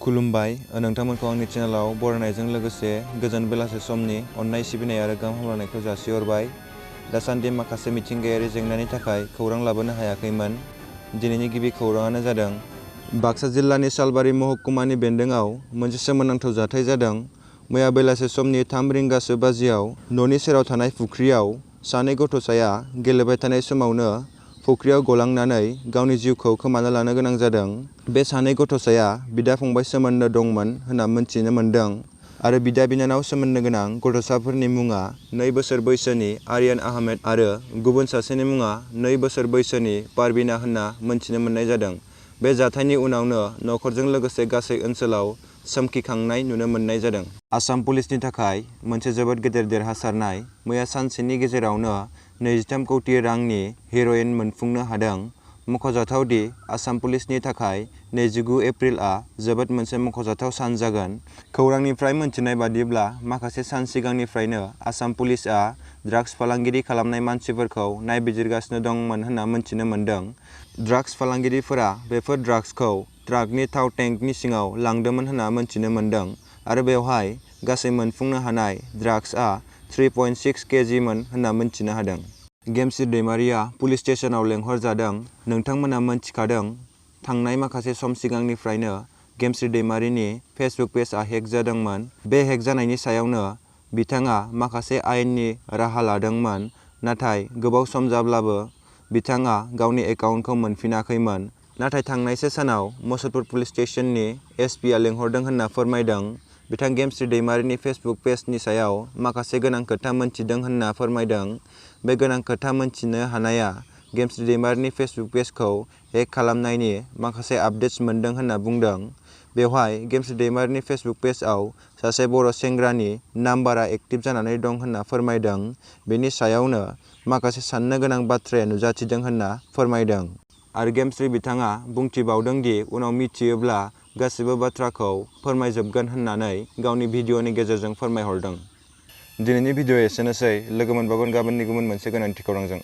खुलुमबाय नोंथांमोनखौ आंनि चेनेलाव बरायनायजों लोगोसे गोजोन बेलासे समनि अननाय सिबिनाय आरो गाहाम हामलायनायखौ जासिहरबाय। दासान्दि माखासे मिथिंगायारि जेंनानि थाखाय खौरां लाबोनो हायाखैमोन। दिनैनि गिबि खौराङानो जादों बाक्सा जिल्लानि सालबारि महकुमानि बेन्दोंआव मोनसे सोमोनांथाव जाथाय जादों। मैया बेलासे समनि 3 रिंगासो बाजियाव न'नि सेराव थानाय फुख्रियाव सानै गथ'साया गेलेबाय थानाय समावनो फुख्रियाव गलांनानै गावनि जिउखौ खोमाना लानो गोनां जादों। बे सानै गथ'साया बिदा-फंबाय सोमोन्दो दंमोन होनना मिथिनो मोन्दों आरो बिदा-बिनानाव सोमोन्दो गोनां गथ'साफोरनि मुङा 2 बोसोर बैसोनि आर्यान आहमेद आरो गुबुन सासेनि मुङा 2 बोसोर बैसोनि पारवीना होनना मिथिनो मोननाय जादों। बे जाथायनि उनावनो नखरजों लोगोसे गासै ओनसोलाव सोमखिखांनाय नुनो मोननाय जादों। आसाम पुलिसनि थाखाय मोनसे जोबोद गेदेर देरहासारनाय। मैया सानसेनि गेजेरावनो 23 कौटि रांनि हेर'इन मोनफुंनो हादों। मख'जाथाव दि आसाम पुलिसनि थाखाय 29 एप्रिलआ जोबोद मोनसे मख'जाथाव सान जागोन। खौरांनिफ्राय मिथिनाय बादिब्ला माखासे सान सिगांनिफ्रायनो आसाम पुलिसआ ड्राग्स फालांगिरि खालामनाय मानसिफोरखौ नायबिजिरगासिनो दंमोन होनना मिथिनो मोन्दों। ड्राग्स फालांगिरिफोरा बेफोर ड्राग्सखौ ट्राकनि थाव टेंकनि सिङाव लांदोंमोन होनना मिथिनो मोन्दों आरो बेवहाय गासै मोनफुंनो हानाय ड्राग्सआ 3.6 केजिमोन होनना मिथिनो हादों। गेमस्रि दैमारिया पुलिस स्टेशनाव लेंहरजादों। नोंथांमोना मिन्थिखादों थांनाय माखासे सम सिगांनिफ्रायनो गेमस्रि दैमारिनि फेसबुक पेजआ हेक जादोंमोन। बे हेक जानायनि सायावनो बिथाङा माखासे आयेननि राहा लादोंमोन, नाथाय गोबाव सम जाब्लाबो बिथाङा गावनि एकाउन्टखौ मोनफिनाखैमोन। नाथाय थांनायसो सानाव मुसलपुर पुलिस स्टेशननि एसपीआ लेंहरदों होनना फोरमायदों। बिथाङा गेमस्रि दैमारिनि फेसबुक पेजनि सायाव माखासे गोनां खोथा मोनथिदों होनना फोरमायदों। बे गोनां खोथा मोनथिनो हानाया गेमस्रि दैमारिनि फेसबुक पेजखौ हेक खालामनायनि माखासे आपडेट्स मोनदों होनना बुंदों। बेवहाय गेमस्रि दैमारिनि फेसबुक पेजआव सासे बर' सेंग्रानि नाम्बारआ एक्टिभ जानानै दं होनना फोरमायदों। बेनि सायावनो माखासे साननो गोनां बाथ्राया नुजाथिदों होनना फोरमायदों। आरो गेमस्रि बिथाङा बुंथिबावदों दि उनाव मिथियोब्ला गासिबो बाथ्राखौ फोरमायजोबगोन होननानै गावनि भिडिअ'नि गेजेरजों फोरमायहरदों। दिनैनि भिडिअ'आ एसेनोसै। लोगो मोनबावगोन गाबोननि गुबुन मोनसे गोनांथि खौरांजों।